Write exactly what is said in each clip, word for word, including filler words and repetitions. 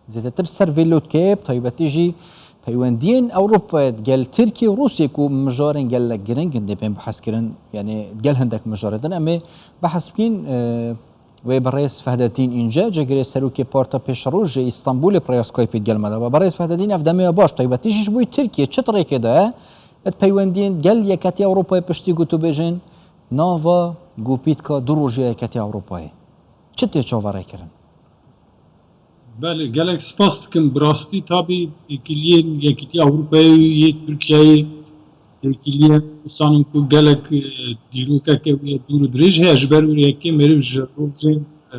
Zêdetir ser vê lotkeyê, bi taybetî jî peywendiyên Ewropayê digel Tirkiye û Rûsiyê ku mijarên gelek giring in dê bên behs kirin, yanî digel hindek mijarê din em ê behs bikîn. E, wê birêz Fehdetîn Înce, cigirê serokê Parta Pêşerojê Îstanbulê, bi rêya Skypeê digel me de be. Birêz Fehdetîn, ev demê ya baş, taybetî jî ji bo Tirkiye çi rêkê de ye? Et peywendiyên gel Yeketiya Ewropayê piştî ku tu bêjin nava gopîtka du rojî ya Yeketiya Ewropayê. Çi tê çaverêkirin? Belê, gelek spas dikim. Bi rastî tabî têkiliyên Yekîtiya Ewropayê û yê Tirkiyeyê, têkiliyên insanên ku gelek, e, dîrokeke wê dûr û dirêj heye, ji ber wê yekê meriv ji rojên, e,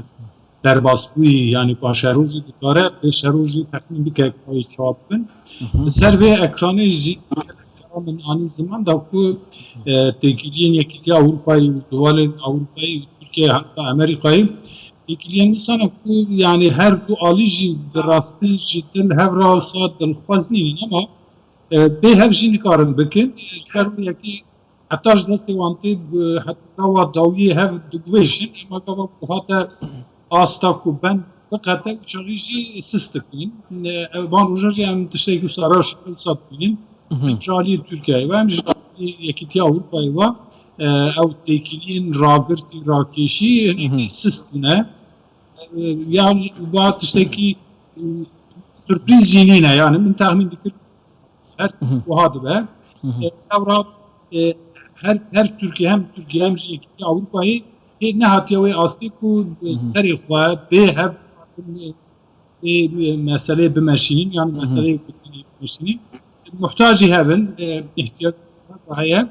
derbasbûyî, yanî paşerojê dikare pêşerojê texmîn bike ku çawa bibin. Li ser vê ekranê jî min anî ziman da ku, e, têkiliyên Yekîtiya Ewropayê û Dewalên Ewropayê û Tirkiyeyê heta Amerîkayê têkiliyên wisa ne ku, yanî her du alî jî bi rastî ji dil hev re wisa dilxwaz nînin, ama, e, bê hev jî nikarin bikin. E, ji ber wê yekê heta ji destê wan tê, bi heta wa dawiyê hev diguvêjin, ema gava ku hate asta ku bend biqete û çaxî jî sist dikin. E, van roja jî em tiştekî wisa reş wisa dibînin. Ji aliyê Tirkiyeyê ve, em ji aliyê Yekîtiya Ewropayê ve, e, ew têkiliyên ragirtî, rakêşî hinekî sist bûne. E, yan va tiştekî, e, surprîz jî nîne. Yani min texmîn dikir her wiha dibe. E, ewra, e, her, her Tirkî, hem Tirkî hem jî Yekîtiya Ewropayê hê nehatiye wê astê ku, e, serê xwe bê hev, e, bê, e, meseleyê bimeşînin, yan meseleyê bimeşînin. Muhtacî hev in, e, ihtiyac heye.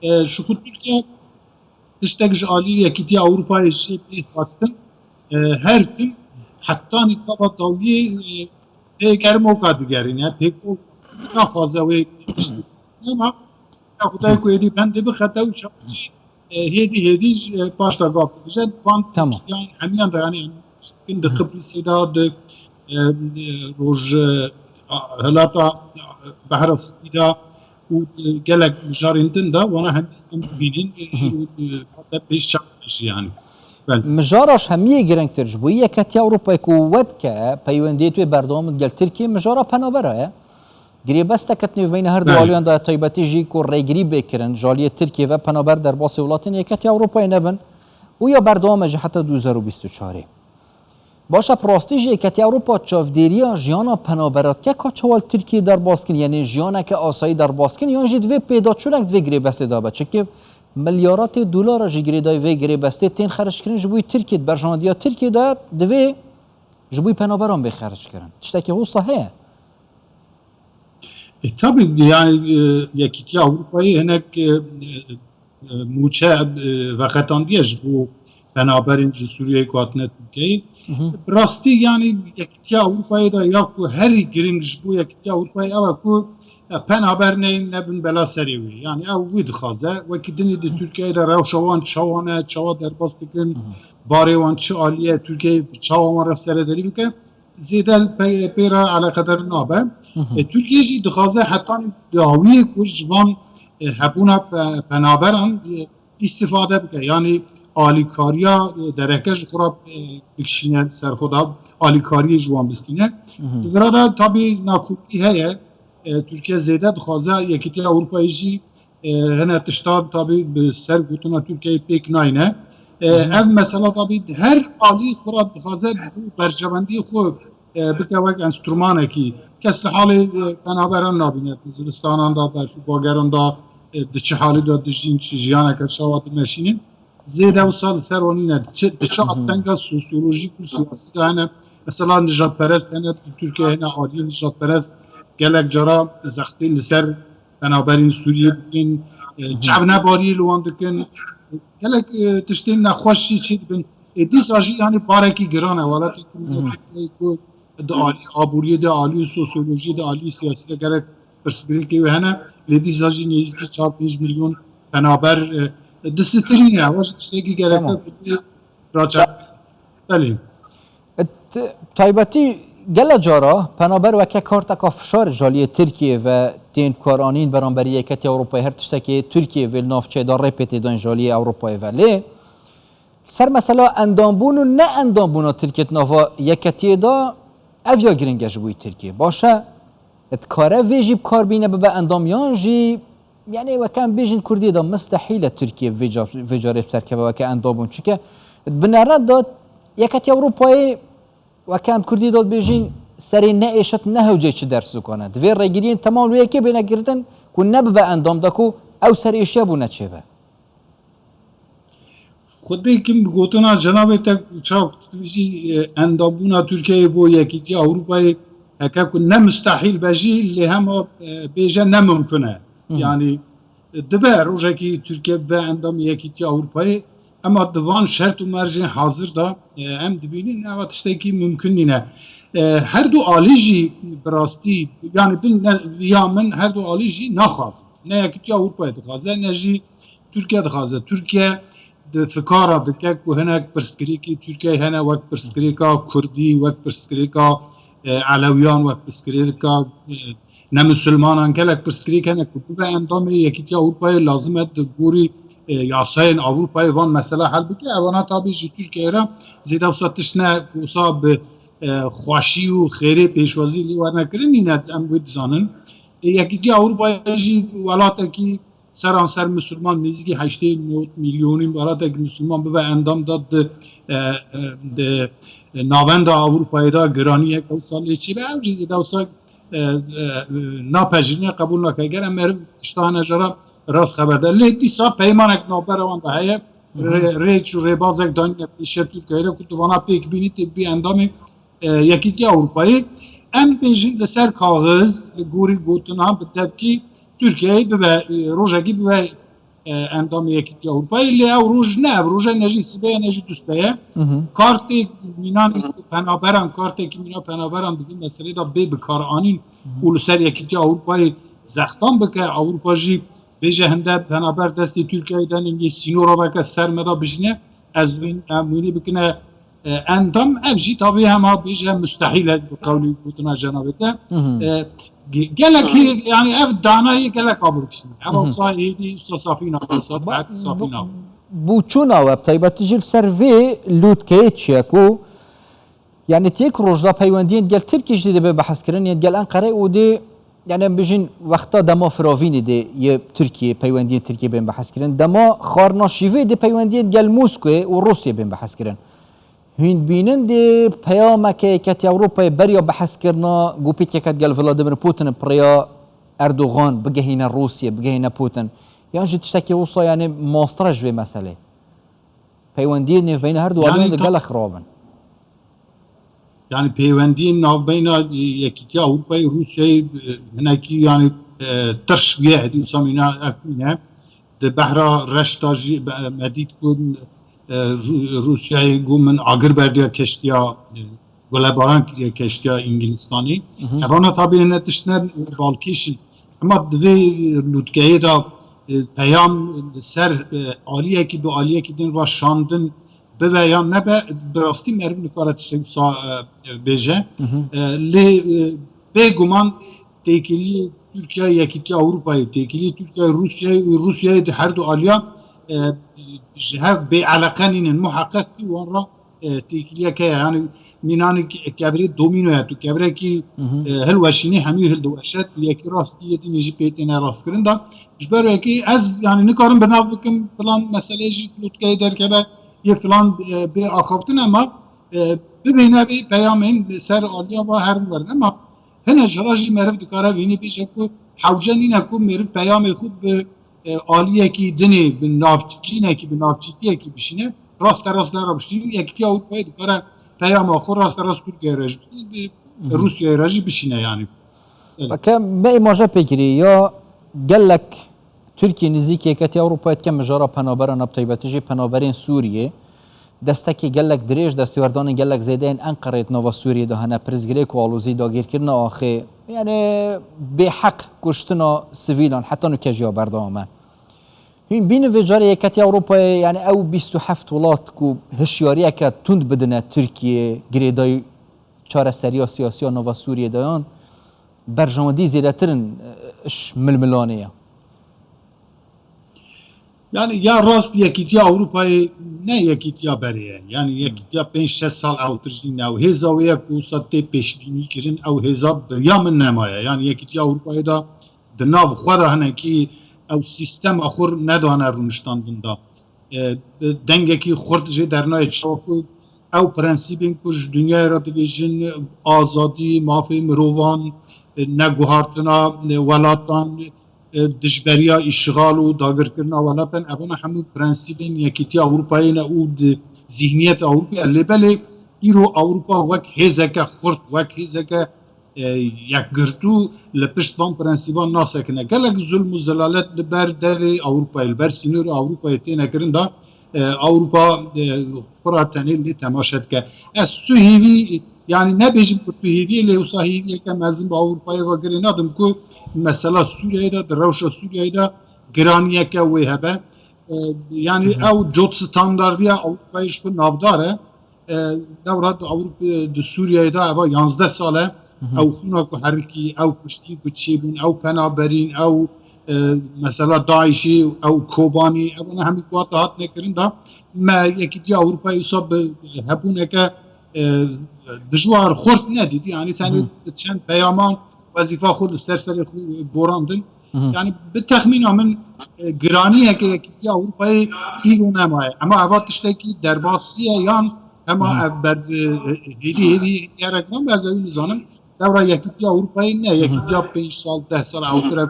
E, ji xwe Tirkiye tiştek ji alî Yekîtiya Ewropayê jê bê xwestin, e, her tim hetanî gava dawiyê, e, pê germoka digerîne, pê naxwaze wê tişt. Ema Xwedayê ku êdî bendê biqete û çaxî, e, hêdî hêdî ji, e, paş de gav bibêje. Van Tamam. yan hemiyan de, yani, em dikin di Qibrisê de, di, e, roj, e, a, hilata, e, Behra Spî de û, e, gelek mijarên din de wana hemî em dibînin, e, û, e, hate pêş çav jî, yani. Belê. Mijara ji hemiyê girengtir ji bo Yeketiya Ewropayê ku we dike peywendiyê wê berdewam digel Tirkiyê, mijara penabera ye. Girêbesteke di nêvbeyna her du Belê. aliyan de, taybetî jî ku rêgirî bê kirin ji aliyê Tirkiyê ve penaber derbasî welatên Yeketiya Ewropayê nebin û ya berdewam e jî heta du hezar û bîst û çarê. Baş e, bi rastî jî Yeketiya Ewropa çavdêriya jiyana penaberan dike, ka çawa li Tirkiyê derbas kin, yanî jiyaneke asayî derbas kin, yan jî divê pêdaçûnek di vê girêbestê de be. Çimkî milyaratê dolara jî girêdayî vê girêbestê tên xerckirin ji bo Tirkiyê, di berjewendiya Tirkiyê de divê ji bo penaberan bê xerckirin. Tiştekî wisa heye? E, tabii, yani, e, Yekîtiya Ewropayê hinek, e, e, e, mûçe, e, veqetandiye ji bo penaberên ji Sûriyeyê ku hatine Tirkiyeyê. Bi rastî, yani, Yekîtiya Ewropayê de ya ku herî giring ji bo Yekîtiya Ewropayê ew e ku, e, penaber ne, nebin bela serê wê. Yani, ew wî dixwaze. Wekî dinê di Tirkiyeyê de rewşa wan çawa ne, çawa derbas dikin, barê wan çi alî ye, Tirkiyeyê bi çawa wan re serederî bike. Zêde pe-, pê re eleqedar nabe. E, Tirkiye jî dixwaze hetanî dawiyê ku ji van, e, hebûna pe-, penaberan, e, îstîfade bike. Yanî alîkariya, e, dereke ji xwe re, e, bikişîne ser xwe de, alîkariyê ji wan bistîne. Di vira de tabî nakokî heye. E, Tirkiye zêde dixwaze, Yekîtiya Ewropayê jî e, hene tiştan tabî bi ser gotina Tirkiyeyê pêk nayne. E, ev mesela tabî her alî xwe re dixwaze bi berjewendî xwe, e, bike wek enstrûmanekî. Kes li halê, e, penaberan nabîne, di zivistanan de, berf û bageran de, e, di çi halî de dijîn, çi jiyaneke çawa dimeşînin. Zêde wisa li ser wan nîne. Di çi, di çi astenga sosyolojîk û siyasî de hene, mesela nijadperest hene, di Tirkiyeyê hene aliyê nijadperest gelek cara zextên li ser penaberên Sûriyê bikin, e, çavnebariyê li wan dikin. Gelek, e, tiştên nexweş jî çê dibin. E, dîsa jî, yani, barekî giran e. Welatê ku di alî aboriyê de, alî sosyolojiyê de, alî siyasî de gerek pirsgirêkê wê hene. Lê dîsa jî nêzîkî çar pênc milyon penaber, e, disitirîne. Ewa jî tiştekî gerek Tamam. e, raçak. Belê. T-, taybetî gele cara penaber weke karteka fişar ji aliyê Tirkiyê ve tên bikaranîn beramberî Yeketiya Ewropayê, her tiştekê Tirkiyê vê li navçeyê de rê pê tê dan ji aliyê Ewropayê ve. Lê ser mesela endambûn û ne endambûna Tirkiyê di nava Yeketiyê de Ev ya giring e ji bo Tirkiye. Baş e, dikare vê jî bi kar bîne bibe endam yan jî, yani weke em bêjin Kurdiyê de mistehîl e Tirkiye vê ca-, vê carê bi ser keve weke endam bûn. Çike di binere de Yeketiya Ewropayê weke em Kurdî de dibêjin serê ne êşet ne hewceyî çi ders dikane. Divê rêgiriyên temam li yekê bêne girtin ku nebibe endam de ku ew serêşiya bû neçêbe. Xwedê kim bi gotina cenabê te çawa ku tu dibêjî, e, endambûna Tirkiyeyê bo Yekîtiya Ewropayê heke ku ne mustehîl be jî lê hema, e, bêje ne mimkun e. Yanî, e, dibe rojekî Tirkiye bibe endamê Yekîtiya Ewropayê, ema di van şert û mercên hazir de, e, em dibînin eva tiştekî mimkun nîne. E, her du alî jî bi rastî, yanî bin ne, ya min her du alî jî naxwazin. Ne Yekîtiya Ewropayê dixwaze, ne jî Tirkiye dixwaze. Tirkiye di fikara dike ku hinek pirsgirêkî Tirkiyeyê hene wek pirsgirêka Kurdî, wek pirsgirêka, e, Elewiyan, wek pirsgirêka, e, nemisilmanan. Gelek pirsgirêk hene ku bibe endamê Yekîtiya Ewropayê lazim e di gorî, e, yasayên Ewropayê van mesela hel bike. Evana tabî ji Tirkiyeyê re zêde wisa tişt ne wisa bi, e, xweşî û xêrê pêşwazî lê werne kirin nîne, em wê dizanin. E, Yekîtiya Ewropayê jî welatekî seranser misilman, nêzîkî heştê milyonî welatekî misilman bibe endam de di, e, e, di navenda Ewropayê de giraniyek ew sal lê çêbe, ew jî zêde wisa, e, e, napejirîne, qebûl nake. Ger em meriv tişta hene jara rast xeber de. Lê dîsa peymanek navbera wan de heye, rê-, rêç û rêbazek danîne pêşiya Tirkiyeyê de ku tu vana pêk bînî tê bibî endamê, e, Yekîtiya Ewropayê. Em bêjin li ser kaxiz, li gorî gotina bi devkî Tirkiyeyê bibe, e, rojekî bibe, e, endamê Yekîtiya Ewropayê. Lê ew roj ne ev roj e, ne jî sibê ye, ne jî dustpê ye. Kartê mînan penaberan, kartekî mîna penaberan di vî meselê de bê bikaranîn û li ser Yekîtiya Ewropayê zextan bike, Ewropa jî bêje hinde penaber destê Tirkiyeyê denin, yê sînora veke ser me de bijîne, ez wîn, em wînî bikine, e, endam, ev jî tabî hema bêje mustehîl e, bi qewlî gotina cenabê te. E, ge-, gelek hê, yani ev danayê gelek abir kişîne. Ev wisa êdî wisa safî nabe, wisa taetî safî nabe. Bû çûna we, bi taybetî jî li ser vê lûtkeyê çi ye ku, yani tê ku rojda peywendiyên gel Tirkiyê jî dê bê behs kirin, yên gel Enqere û dê, yani em bijîn wexta dema firavînê dê yê Tirkiyê, peywendiyên Tirkiyê bên behs kirin. Dema xwarina şîvê dê peywendiyên gel Moskowê û Rûsyê bên behs kirin. Hûn bînin dê peyameke Yeketiya Ewropayê beriya behskirina ku pîtkeket gel Vladimir Putin pirêya Erdogan bigehîne Rûsyê, bigehîne Putin. Yan jî tiştekî wisa, yani mastir e ji vê meselê. Peywendiyê nêvbeyna her du aliyên de gelek xirab in. Yani peywendiyên navbeyna, e, Yekîtiya Ewropayê, Rûsyayê, e, hinekî yani, e, tirş bûye, êdî wisa mîna ev nîne. Di behra reş de jî be-, me dît ku, e, Rû-, Rûsyayê got min agir berdiya keştiya, e, gulebaran kiriye keştiya Îngilistanê. Evana tabî hene tişt ne balkêş in. Ema di vê lûtkeyê de, e, peyam li ser, e, aliyekî bi aliyekî din re şandin bibe yan nebe, bi rastî meriv nikare tiştek wisa, e, e, bêje. E, lê, e, bêguman têkiliyê Tirkiye, Yekîtiya Ewropayê, têkiliyê Tirkiye, Rûsyayê û Rûsyayê di her du aliya, e, ji hev bêeleqe nînin. Muheqeq kî wan re, e, têkiliyek heye. Yani mînanê ke-, kevirê domîno ye. Tu kevirekî, e, hilweşînî, hemî hildiweşe. Tu yekî rast kî yê din jî pê têne rastkirin de. Ji ber wekî ez, yani nikarim bi nav bikim filan meseleyê jî lûtkeyê derkeve yê filan, e, bê axaftin, ema, e, bibêne bê peyamên li ser aliya va herin werin. Ema hine cara jî meriv dikare vînî bêje ku hewce nîne ku meriv peyamê xwe bi, e, aliyekî dinê, bi navçînekî, bi navçîtiyekî bişîne. Raste rast dera bişîne. Yekîtiya Ewropayê dikare peyama xwe raste rast Tirkiyeyê re jî bişîne, bi Rûsyayê re jî bişîne yani. Belê. Weke me îmaje pê kirî ya gelek Tirkiye nêzîkî Yeketiya Ewropayê dike mijara penaberan, bi taybetî jî penaberên Sûriyê. Destekê gelek dirêj, destêwerdanên gelek zêde yên Enqereyê di nava Sûriyê de hene, pirsgirêk û alozî, dagîrkirina axê, yani bêheq kuştina sivîlan heta nûke jî ya berdewam e. Hûn bînin vê carê Yeketiya Ewropayê, yani ew bîst û heft welat ku hişyariyeke tund bidine Tirkiyeyê girêdayî çareseriya siyasî ya nava Sûriyê de yan berjewendî zêdetir in, e, ji milmilanê ya? Yani ya rast Yekîtiya Ewropayê ne Yekîtiya berê ye. Yani Yekîtiya pênc şeş sal ewtir jî ne. Ew hêza wê ye ku wisa tê pêşbînî kirin, ew hêza bi riya min nemaye. Yani Yekîtiya Ewropayê de di nav xwe de hinekî ew sîstema xwe nedane rûniştandin de. E, dengekî xurt jê dernayê çawa ku ew prensîbên ku ji dinyayê re dibêjin, azadî, mafê mirovan, e, neguhartina, e, welatan, e, dijberiya îşxal û dagirkirina welatan, evana hemû prensîbên Yekîtiya Ewropayê ne û di zîhniyeta Ewropayê. Lê belê îro Ewropa wek hêzeke xurt, wek hêzeke, e, yekgirtû li pişt van prensîban nasekine. Gelek zulm û zelalet li ber devê Ewropayê, li ber sînorê Ewropayê têne kirin de, e, Ewropa, e, xwe ra tenê lê temaşe dike. Ez tu hêvî, yani nebêjim ku tu hêvî yê, lê wisa hêviyeke mezin bi Ewropayê ve girê nadim ku mesela Sûriyeyê de, di rewşa Sûriyeyê de giraniyeke wê hebe. E, yani ew cot standardiya Ewropayê ji xwe navdar e. E, dewra di Ewropa, di Sûriyeyê de eva yanzdeh sal e. Ew xûna ku herikî, ew kuştî ku çêbûn, ew penaberîn, ew, e, mesela DAIŞî, ew Kobanî, evana hemî ku hate hatine kirin de me Yekîtiya Ewropayê wisa bi hebûneke, e, dijwar xurt nedît. Yani tenê bi çend peyaman wezîfa xwe li ser serê xwe borandin. Yani bi texmîna min, e, giraniyeke Yekîtiya Ewropayê îro nemaye. Ema eva tiştekî derbasî ye yan hema ev ber, e, hêdî hêdî yere giran be ez ew nizanim. Dewra Yekîtiya Ewropayê ne, Yekîtiya pênc sal, deh sal ewtir ev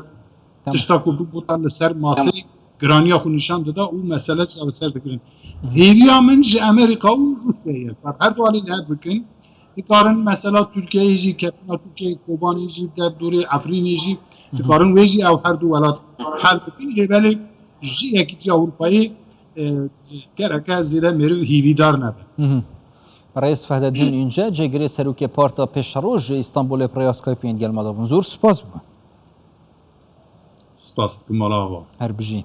tişta ku bibûta li ser masê giraniya xwe nîşan dida û mesele çareser dikirin. Hêviya min ji Amerîka û Rûsyayê ye. Her du alî li hev bikin. Dikarin mesela Tirkiyeyê jî, ketina Tirkiyeyê, Kobanê jî, derdorê Efrînê jî, dikarin wê jî ew her du welat hel bikin. Lê belê ji Yekîtiya Ewropayê, e, gereke zêde meriv hîvîdar nebe. Reis Fehdeddin Ünce, cêgirê serokê Parta Pêşeroj ji Îstanbulê bi rêya Skypeê yên gel me de bûn. Zor spas bi we. Spas dikim mala ava. Her bijî.